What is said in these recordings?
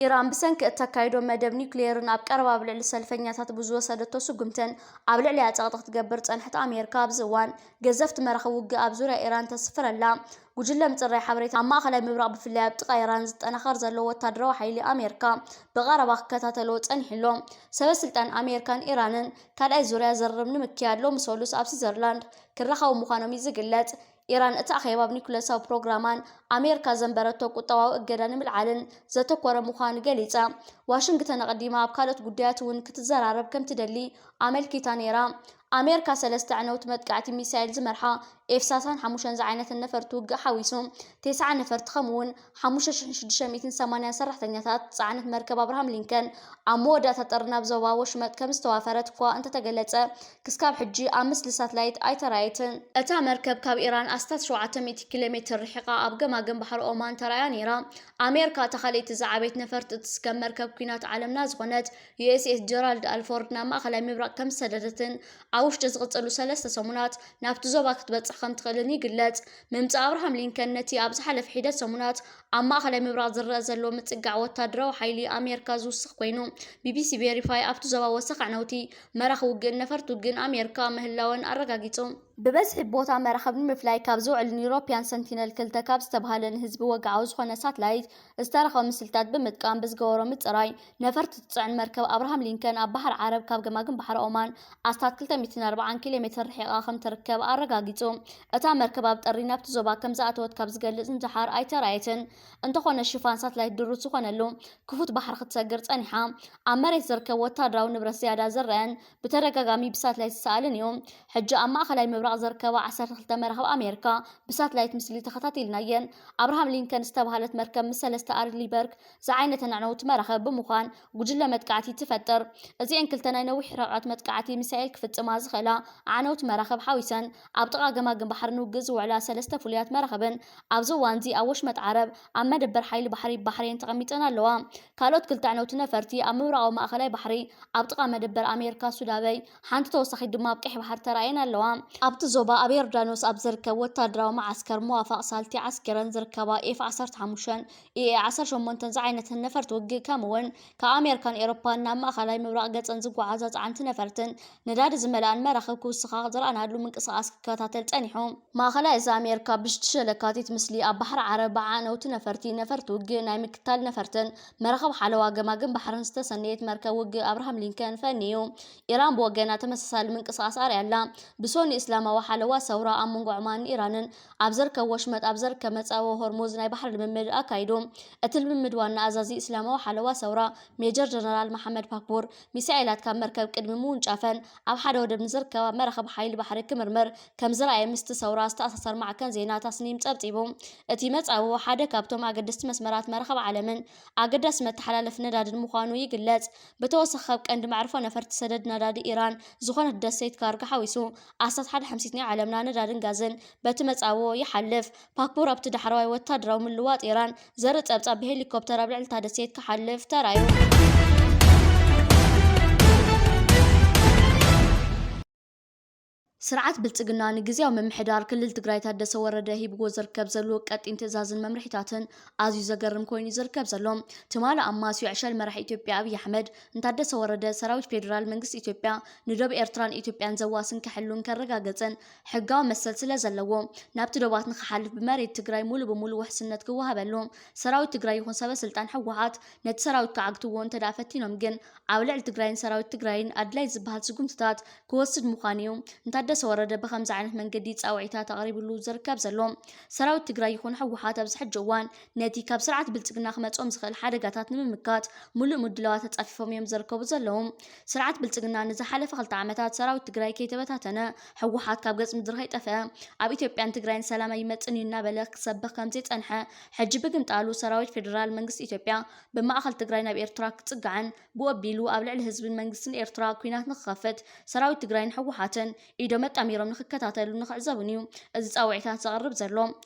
ኢራን ብሰንኪ እተካይዶ መደብ ኒውክሌርን ኣብ ቀረባ ኣብ ልዕሊ ሰልፈኛታት ብዝወሰደቶ ስጉምትን ኣብ ልዕሊኣ ጸቕጢ ክትገብር ጸንሐት ኣሜሪካ፣ ኣብዚ እዋን ገዘፍቲ መራኽብ ውግእ ኣብ ዙርያ ኢራን ተስፍረላ። ጉጅለ ምጽራይ ሓበሬታ ኣብ ማእከላይ ምብራቕ፣ ብፍላይ ኣብ ጥቓ ኢራን ዝጠናኸር ዘሎ ወታደራዊ ሓይሊ ኣሜሪካ ብቐረባ ክከታተሎ ጸኒሑ ኣሎ። ሰበ ስልጣን ኣሜሪካን ኢራንን ካልኣይ ዙርያ ዘርርብ ንምክያድ ሎሚ ሰሉስ ኣብ ስዊዘርላንድ ክራኸቡ ምዃኖም እዩ ዝግለጽ። ኢራን እቲ ኣኼባ ኣብ ኒኩለሳዊ ፕሮግራማን ኣሜሪካ ዘንበረቶ ቁጠባዊ እገዳ ንምልዓልን ዘተኮረ ምዃኑ ገሊጻ። ዋሽንግተን ኣቐዲማ ኣብ ካልኦት ጉዳያት እውን ክትዘራረብ ከም ትደሊ ኣመልኪታ ነይራ። ኣሜሪካ ሰለስተ ዕነውቲ መጥቃዕቲ ሚሳይል ዝመርሓ ኤፍ ሰላሳን ሓሙሽተን ዝዓይነተን ነፈርቲ ውግእ ሓዊሱ፣ ተስዓ ነፈርቲ ከምኡውን ሓሙሽተ ሽሕን ሽዱሽተ ሚእትን ሰማንያን ሰራሕተኛታት ዝጸዓነት መርከብ ኣብርሃም ሊንከን ኣብ መወዳእታ ጥሪ ናብ ዞባ ወሽመጥ ከም ዝተዋፈረት እኳ እንተተገለጸ፣ ክስካብ ሕጂ ኣብ ምስሊ ሳትላይት ኣይተራእየትን። እታ መርከብ ካብ ኢራን ኣስታት ሸውዓተ ሚእቲ ኪሎ ሜትር ርሒቓ ኣብ ገማግም ባሕሪ ኦማን ተራእያ ነይራ። ኣሜሪካ እታ ካልኣይቲ ዝዓበየት ነፈርቲ እትስከም መርከብ ኲናት ዓለምና ዝኾነት ዩ ኤስ ኤስ ጀራልድ ኣልፎርድ ናብ ማእከላይ ምብራቕ ከም ዝሰደደትን ኣብ ውሽጢ ዝቕጽሉ ሰለስተ ሰሙናት ናብቲ ዞባ ክትበጽሕ ከም ትኽእልን ይግለጽ። ምምጻእ ኣብርሃም ሊንከን ነቲ ኣብ ዝሓለፈ ሒደት ሰሙናት ኣብ ማእከላይ ምብራቕ ዝረአ ዘሎ ምጽጋዕ ወታደራዊ ሓይሊ ኣሜሪካ ዝውስኽ ኮይኑ፣ ቢቢሲ ቬሪፋይ ኣብቲ ዞባ ወሰኽ ዕነውቲ መራኽብ ውግእን ነፈርቲ ውግእን ኣሜሪካ ምህላወን ኣረጋጊጹ። ብበዝሒ ቦታ መራኽብ ንምፍላይ ካብ ዝውዕልን ዩሮፒያን ሰንቲነል ክልተ ካብ ዝተባህለ ንህዝቢ ወግዓዊ ዝኾነ ሳትላይት ዝተረኸቡ ምስልታት ብምጥቃም ብዝገበሮ ምጽራይ፣ ነፈርቲ ትጽዕን መርከብ ኣብርሃም ሊንከን ኣብ ባሕሪ ዓረብ ካብ ገማግም ባሕሪ ኦማን ኣስታት ክልተ ሚእትን ኣርባዓን ኪሎ ሜትር ርሒቓ ከም ትርከብ ኣረጋጊጹ። እታ መርከብ ኣብ ጥሪ ናብቲ ዞባ ከም ዝኣተወት ካብ ዝገልጽ ንደሓር ኣይተራእየትን። እንተኾነ ሽፋን ሳትላይት ድሩት ዝኾነሉ ክፉት ባሕሪ ክትሰግር ጸኒሓ። ኣብ መሬት ዝርከብ ወታደራዊ ንብረት ዝያዳ ዝረአን ብተደጋጋሚ ብሳትላይት ዝሰኣልን እዩ። ሕጂ ኣብ ማእከላይ ምብራቕ ዝርከባ ዓሰርተ ክልተ መራኽብ ኣሜሪካ ብሳትላይት ምስሊ ተኸታቲልናየን። ኣብርሃም ሊንከን ዝተባህለት መርከብ ምስ ሰለስተ ኣርሊ በርግ ዝዓይነተን ኣዕነውቲ መራኽብ ብምዃን ጉጅለ መጥቃዕቲ ትፈጥር። እዚኤን ክልተ ናይ ነዊሕ ርሕቀት መጥቃዕቲ ሚሳኤል ክፍጽማ ዝኽእላ ኣዕነውቲ መራኽብ ሓዊሰን ኣብ ጥቓ ገማግም ባሕሪ ንውግእ ዝውዕላ ሰለስተ ፍሉያት መራኽብን ኣብዚ እዋንዚ ኣብ ወሽመጥ ዓረብ ኣብ መደበር ሓይሊ ባሕሪ ባሕሬን ተቐሚጠን ኣለዋ። ካልኦት ክልተ ኣዕነውቲ ነፈርቲ ኣብ ምብራቓዊ ማእከላይ ባሕሪ ኣብ ጥቓ መደበር ኣሜሪካ ሱዳበይ ሓንቲ ተወሳኺት ድማ ኣብ ቀይሕ ባሕሪ ተራእየን ኣለዋ። ኣብቲ ዞባ ኣብ ዮርዳኖስ ኣብ ዝርከብ ወታደራዊ መዓስከር መዋፋቕ ሳልቲ ዓስኪረን ዝርከባ ኤፍ ዓሰርተ ሓሙሽተን ኢኤ ዓሰርተ ሸሞንተን ዝዓይነተን ነፈርቲ ውግእ ከምኡውን ካብ ኣሜሪካን ኤሮፓን ናብ ማእከላይ ምብራቕ ገጸን ዝጓዓዛ ጸዓንቲ ነፈርትን ነዳዲ ዝመልኣን መራኽብ ክውስኻ ዝረኣናሉ ምንቅስቓስ ክከታተል ጸኒሑ። ማእከላይ እዚ ኣሜሪካ ብሽዱሽተ ለካቲት ምስሊ ኣብ ባሕሪ ዓረብ ብዓነውቲ ነፈርቲ፣ ነፈርቲ ውግእ፣ ናይ ምክትታል ነፈርትን መራኽብ ሓለዋ ገማግም ባሕርን ዝተሰነየት መርከብ ውግእ ኣብርሃም ሊንከን ፈንዩ። ኢራን ብወገና ተመሳሳሊ ምንቅስቓስ ኣርያ ኣላ። ብሶኒ እስላማዊ ሓለዋ ሰውራ ኣብ መንጎ ዑማንን ኢራንን ኣብ ዝርከብ ወሽመጥ ኣብ ዝርከብ መጻወ ሆርሙዝ ናይ ባሕሪ ልምምድ ኣካይዱ። እቲ ልምምድ ዋና ኣዛዚ እስላማዊ ሓለዋ ሰውራ ሜጀር ጀነራል መሓመድ ፓክቡር ሚሳኤላት ካብ መርከብ ቅድሚ ምውንጫፈን ኣብ ሓደ ወደብ ንዝርከባ መራኽብ ሓይሊ ባሕሪ ክምርምር ከም ዝረኣየ ምስቲ ሰውራ ዝተኣሳሰር ማዕከን ዜና ታስኒም ጸብጺቡ። እቲ መጻብቦ ሓደ ካብቶም ኣገደስቲ መስመራት መራኽብ ዓለምን ኣገዳሲ መተሓላለፊ ነዳድን ምዃኑ ይግለጽ። ብተወሳኺ ካብ ቀንዲ መዕርፎ ነፈርቲ ሰደድ ነዳዲ ኢራን ዝኾነት ደሴት ካርጋ ሓዊሱ ኣስታት ሓደ ሓምሲት ናይ ዓለምና ነዳድን ጋዝን በቲ መጻብቦ ይሓልፍ። ፓክቡር ኣብቲ ዳሕረዋይ ወታደራዊ ምልዋጥ ኢራን ዘርኢ ጸብጻብ ብሄሊኮፕተር ኣብ ልዕሊ እታ ደሴት ክሓልፍ ተራእዩ። ስርዓት ብልጽግና ንግዝያዊ ምምሕዳር ክልል ትግራይ ታደሰ ወረደ ሂብዎ ዝርከብ ዘሎ ቀጢን ትእዛዝን መምርሒታትን ኣዝዩ ዘገርም ኮይኑ ዝርከብ ዘሎ። ትማሊ ኣማስዩ ዕሸል መራሒ ኢትዮጵያ ኣብይ ኣሕመድ ንታደሰ ወረደ ሰራዊት ፌዴራል መንግስቲ ኢትዮጵያ ንዶብ ኤርትራን ኢትዮጵያን ዘዋስን ክሕሉን ከረጋገጽን ሕጋዊ መሰል ስለ ዘለዎ ናብቲ ዶባት ንክሓልፍ ብመሬት ትግራይ ሙሉ ብሙሉ ውሕስነት ክወሃበሉ ሰራዊት ትግራይ ይኹን ሰበ ስልጣን ህወሓት ነቲ ሰራዊት ክዓግትዎ እንተደኣ ፈቲኖም ግን ኣብ ልዕሊ ትግራይን ሰራዊት ትግራይን ኣድላይ ዝበሃል ስጉምትታት ክወስድ ምዃኑ እዩ ንታደሰ ወረደ ብኸምዚ ዓይነት መንገዲ ጻውዒታት ኣቕሪብሉ ዝርከብ ዘሎ። ሰራዊት ትግራይ ይኹን ህወሓት ኣብዚ ሕጂ እዋን ነቲ ካብ ስርዓት ብልጽግና ክመጾም ዝኽእል ሓደጋታት ንምምካት ሙሉእ ምድላዋት ኣጻፊፎም እዮም ዝርከቡ ዘለዉ። ስርዓት ብልጽግና ንዝሓለፈ ክልተ ዓመታት ሰራዊት ትግራይ ከይተበታተነ፣ ህወሓት ካብ ገጽ ምድሪ ከይጠፍአ፣ ኣብ ኢትዮጵያን ትግራይን ሰላም ኣይመጽን እዩ እናበለ ክሰብኽ ከም ዘይጸንሐ፣ ሕጂ ብግምጣሉ ሰራዊት ፌዴራል መንግስቲ ኢትዮጵያ ብማእኸል ትግራይ ናብ ኤርትራ ክጽጋዕን ብኡ ኣቢሉ ኣብ ልዕሊ ህዝብን መንግስትን ኤርትራ ኲናት ንኽኸፍት ሰራዊት ትግራይን ህወሓትን ኢዶም ኣጣሚሮም ንኽከታተሉን ንኽዕዘቡን እዩ እዚ ጻውዒታት ዘቕርብ ዘሎ።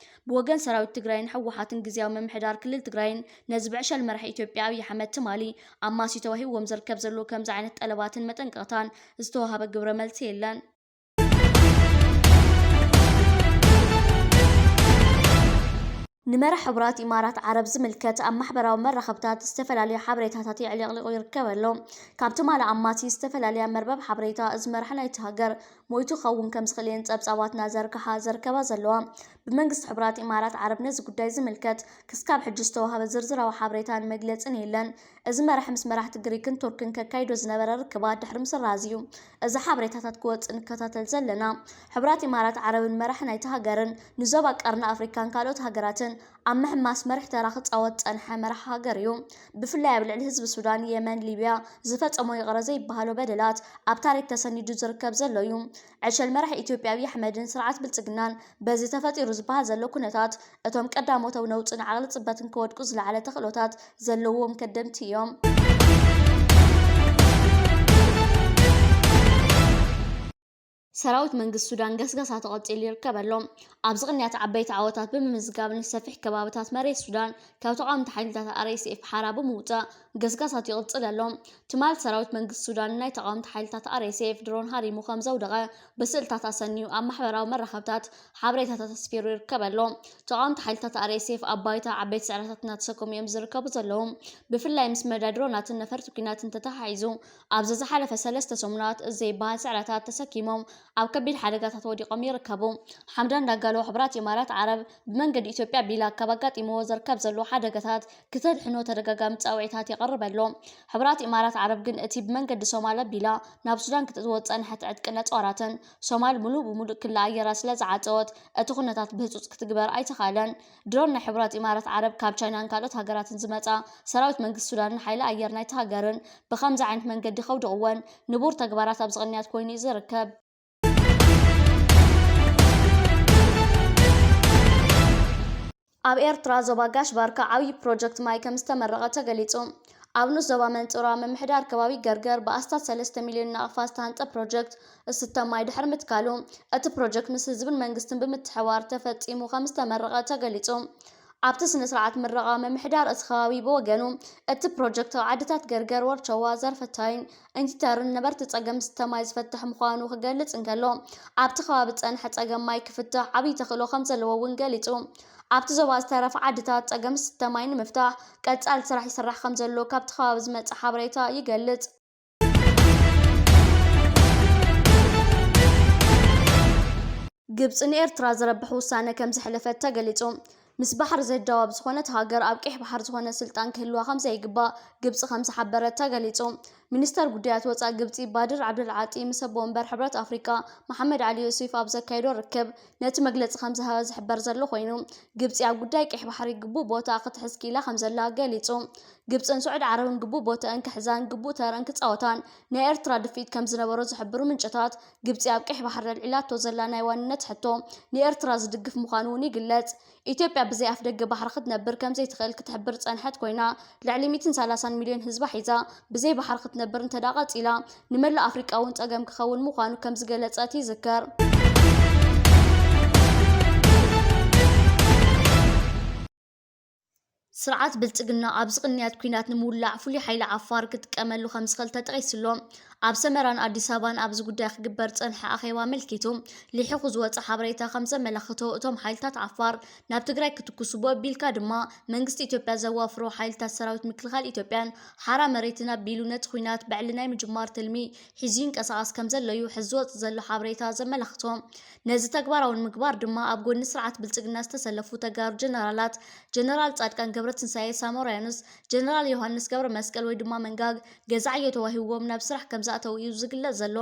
ብወገን ሰራዊት ትግራይን ህወሓትን ግዝያዊ ምምሕዳር ክልል ትግራይን ነዚ ብዕሸል መራሒ ኢትዮጵያ ኣብይ ኣሕመድ ትማሊ ኣማስዩ ተዋሂብዎም ዝርከብ ዘሎ ከምዚ ዓይነት ጠለባትን መጠንቀቕታን ዝተዋህበ ግብረ መልሲ የለን። ንመራሕ ሕቡራት ኢማራት ዓረብ ዝምልከት ኣብ ማሕበራዊ መራኸብታት ዝተፈላለዩ ሓበሬታታት የዕሊቕሊቑ ይርከብ ኣሎ። ካብ ትማሊ ኣማሲ ዝተፈላለያ መርበብ ሓበሬታ፣ እዚ መራሕ ናይቲ ሃገር ሞይቱ ክኸውን ከም ዝኽእል እየን ጸብጻባት እናዘርግሓ ዘርከባ ዘለዋ። ብመንግስቲ ሕቡራት ኢማራት ዓረብ ነዚ ጉዳይ ዝምልከት ክስካብ ሕጂ ዝተዋህበ ዝርዝራዊ ሓበሬታን መግለጽን የለን። እዚ መራሕ ምስ መራሕቲ ግሪክን ቱርክን ከካይዶ ዝነበረ ርክባት ድሕሪ ምስራዝ እዩ እዚ ሓበሬታታት ክወጽእ ንከታተል ዘለና። ሕቡራት ኢማራት ዓረብን መራሕ ናይቲ ሃገርን ንዞባ ቀርኒ ኣፍሪካን ካልኦት ሃገራትን ኣብ ምሕማስ መሪሕ ተራ ክጻወት ጸንሐ መራሕ ሃገር እዩ። ብፍላይ ኣብ ልዕሊ ህዝቢ ሱዳን፣ የመን፣ ሊብያ ዝፈጸሞ ይቕረ ዘይበሃሎ በደላት ኣብ ታሪክ ተሰኒዱ ዝርከብ ዘሎ እዩ። ዕሸል መራሕ ኢትዮጵያ ኣብይ ኣሕመድን ስርዓት ብልጽግናን በዚ ተፈጢሩ ዝበሃል ዘሎ ኩነታት እቶም ቀዳሞት ኣብ ነውጽን ዓቕሊ ጽበትን ክወድቁ ዝለዓለ ተኽእሎታት ዘለዎም ከደምቲ እዮም። ሰራዊት መንግስቲ ሱዳን ገስጋሳቱ ቀጺሉ ይርከብ ኣሎ። ኣብዚ ቅንያት ዓበይቲ ዓወታት ብምምዝጋብ ንሰፊሕ ከባብታት መሬት ሱዳን ካብ ተቓወምቲ ሓይልታት ኣር ኤስ ኤፍ ሓራ ብምውጻእ ገስጋሳቱ ይቕጽል ኣሎ። ትማል ሰራዊት መንግስቲ ሱዳን ናይ ተቓወምቲ ሓይልታት ኣር ኤስ ኤፍ ድሮን ሃሪሙ ከም ዘውደቐ ብስእልታት ኣሰንዩ ኣብ ማሕበራዊ መራኸብታት ሓበሬታታት ኣስፊሩ ይርከብ ኣሎ። ተቓወምቲ ሓይልታት ኣር ኤስ ኤፍ ኣብ ባይታ ዓበይቲ ስዕረታት እናተሰከሙ እዮም ዝርከቡ ዘለዉ። ብፍላይ ምስ መዳ ድሮናትን ነፈርቲ ኩናትን ተተሓሒዙ ኣብዚ ዝሓለፈ ሰለስተ ሰሙናት እዚ ዘይበሃል ስዕረታት ተሰኪሞም ኣብ ከቢድ ሓደጋታት ወዲቖም ይርከቡ። ሓምዳን ዳጋሎ ሕቡራት ኢማራት ዓረብ ብመንገዲ ኢትዮጵያ ኣቢላ ካብ ኣጋጢምዎ ዝርከብ ዘሎ ሓደጋታት ክተድሕኖ ተደጋጋሚ ጻውዒታት የቕርብ ኣሎ። ሕቡራት ኢማራት ዓረብ ግን እቲ ብመንገዲ ሶማል ኣቢላ ናብ ሱዳን ክትእትዎ ዝጸንሐት ዕጥቅን ኣጽዋራትን ሶማል ምሉእ ብምሉእ ክሊ ኣየራ ስለ ዝዓጸወት እቲ ኩነታት ብህጹጽ ክትግበር ኣይተኻእለን። ድሮን ናይ ሕቡራት ኢማራት ዓረብ ካብ ቻይናን ካልኦት ሃገራትን ዝመጻ ሰራዊት መንግስቲ ሱዳንን ሓይሊ ኣየር ናይቲ ሃገርን ብኸምዚ ዓይነት መንገዲ ከውድቕወን ንቡር ተግባራት ኣብዚ ቅንያት ኮይኑ እዩ ዝርከብ። ኣብ ኤርትራ ዞባ ጋሽ ባርካ ዓብዪ ፕሮጀክት ማይ ከም ዝተመረቐ ተገሊጹ። ኣብ ንኡስ ዞባ መንጽውራ ምምሕዳር ከባቢ ገርገር ብኣስታት ሰለስተ ሚልዮን ናቕፋ ዝተሃንጸ ፕሮጀክት ዝስተ ማይ ድሕሪ ምትካሉ፣ እቲ ፕሮጀክት ምስ ህዝብን መንግስትን ብምትሕብባር ተፈጺሙ ከም ዝተመረቐ ተገሊጹ። ኣብቲ ስነ ስርዓት ምረቓ ምምሕዳር እቲ ከባቢ ብወገኑ፣ እቲ ፕሮጀክት ኣብ ዓድታት ገርገር፣ ወርቸዋ፣ ዘርፈታይን ኢንቲተርን ነበርቲ ጸገም ዝስተ ማይ ዝፈትሕ ምዃኑ ክገልጽ እንከሎ፣ ኣብቲ ከባቢ ዝጸንሐ ጸገም ማይ ክፍታሕ ዓብዪ ተኽእሎ ከም ዘለዎ እውን ገሊጹ። ኣብቲ ዞባ ዝተረፋ ዓድታት ጸገም ዝስተ ማይ ንምፍታሕ ቀጻሊ ስራሕ ይስራሕ ከም ዘሎ ካብቲ ከባቢ ዝመጽእ ሓበሬታ ይገልጽ። ግብጺ ንኤርትራ ዝረብሕ ውሳነ ከም ዘሕለፈት ተገሊጹ። ምስ ባሕሪ ዘዳወብ ዝኾነት ሃገር ኣብ ቀይሕ ባሕሪ ዝኾነ ስልጣን ክህልዋ ከም ዘይግባእ ግብጺ ከም ዝሓበረት ተገሊጹ። ሚኒስተር ጉዳያት ወጻኢ ግብጺ ባድር ዓብደል ዓጢ ምስ ኣቦ ወንበር ሕብረት ኣፍሪቃ መሓመድ ዓሊ ዮሴፍ ኣብ ዘካየዶ ርክብ ነቲ መግለጺ ከም ዝሃበ ዝሕበር ዘሎ ኮይኑ፣ ግብጺ ኣብ ጉዳይ ቀይሕ ባሕሪ ግቡእ ቦታ ክትሕዝ ክኢላ ከም ዘላ ገሊጹ። ግብጽን ስዑድ ዓረብን ግቡእ ቦታኣን ክሕዛን ግቡእ ተረን ክጻወታን ናይ ኤርትራ ድፍኢት ከም ዝነበሮ ዝሕብሩ ምንጭታት፣ ግብጺ ኣብ ቀይሕ ባሕሪ ኣልዒላቶ ዘላ ናይ ዋንነት ሕቶ ንኤርትራ ዝድግፍ ምዃኑ እውን ይግለጽ። ኢትዮጵያ ብዘይ ኣፍደገ ባሕሪ ክትነብር ከም ዘይትኽእል ክትሕብር ዝጸንሐት ኮይና፣ ልዕሊ ሚእትን ሰላሳን ሚልዮን ህዝባ ሒዛ ብዘይ ባሕሪ ክትነብር እንተደኣ ቀጺላ፣ ንመላእ ኣፍሪቃ እውን ጸገም ክኸውን ምዃኑ ከም ዝገለጸት ይዝከር። ስርዓት ብልጽግና ኣብዚ ቅንያት ኲናት ንምውላዕ ፍሉይ ሓይሊ ዓፋር ክጥቀመሉ ከም ዝኽእል ተጠቒሱ ኣሎ። ኣብ ሰመራን ኣዲስ ኣበባን ኣብዚ ጉዳይ ክግበር ዝጸንሐ ኣኼባ ኣመልኪቱ ልሒኹ ዝወጸ ሓበሬታ ከም ዘመላኽቶ፣ እቶም ሓይልታት ዓፋር ናብ ትግራይ ክትኩሱ፣ ብኡ ኣቢልካ ድማ መንግስቲ ኢትዮጵያ ዘዋፍሮ ሓይልታት ሰራዊት ምክልኻል ኢትዮጵያን ሓራ መሬትን ኣቢሉ ነቲ ኲናት ብዕሊ ናይ ምጅማር ትልሚ ሒዙ ይንቀሳቐስ ከም ዘሎ እዩ ሕዚ ዝወጽእ ዘሎ ሓበሬታ ዘመላኽቶ። ነዚ ተግባራዊ ንምግባር ድማ ኣብ ጎኒ ስርዓት ብልጽግና ዝተሰለፉ ተጋሩ ጀነራላት፣ ጀነራል ጻድቃን ገብረትንሳኤ ሳሞራያኑስ፣ ጀነራል ዮሃንስ ገብረ መስቀል ወይ ድማ መንጋግ፣ ገዛዕዮ ተዋሂብዎም ናብ ስራሕ ከም ዝኣተዉ እዩ ዝግለጽ ዘሎ።